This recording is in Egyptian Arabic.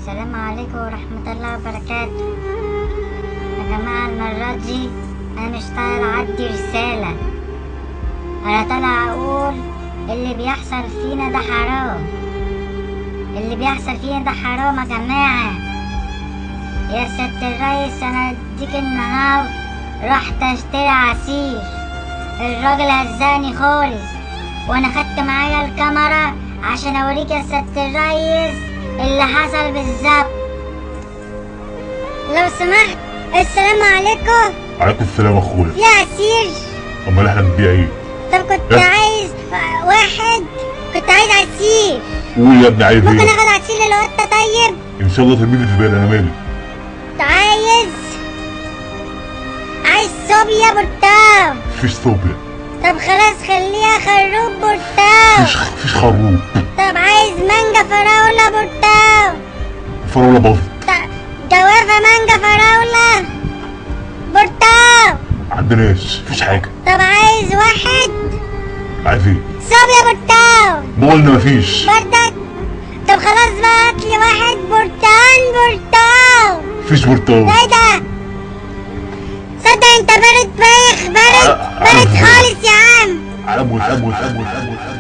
السلام عليكم ورحمة الله وبركاته. يا جماعة المرة دي أنا مش طالع أعدي رسالة، أنا طالع أقول اللي بيحصل فينا ده حرام، اللي بيحصل فينا ده حرام يا جماعة. يا سيادة الريس، أنا أديك النهار رحت أشتري عصير، الراجل هزقني خالص، وأنا خدت معايا الكاميرا عشان أوريك يا سيادة الريس اللي حصل بالظبط. لو سمحت، السلام عليكم. عليكم السلام اخويا. في عصير؟ امال احنا بنبيع ايه؟ طب كنت عايز واحد، كنت عايز عصير. قول يا ابني عايز ايه؟ ممكن اخد عصير للقطه؟ طيب ان شاء الله ترميه في الزبالة، انا مالي. كنت عايز صوبيا برتقال. مفيش صوبيا. طب خلاص خليها خروب برتقال. مفيش خروب. طب عايز مانجا فراوله برتقال. فراوله باظت. جوافه مانجا فراوله برتقال. عندناش، مفيش حاجة. طب عايز واحد. عايز ايه؟ صوبيا برتقال. ما قلنا مفيش. برتقال. طب خلاص بقى هاتلي واحد برتقال برتقال. مفيش برتقال. ايه ده؟ صدق انت بارد، بايخ، بارد بارد خالص يا عم. عم عم عم عم.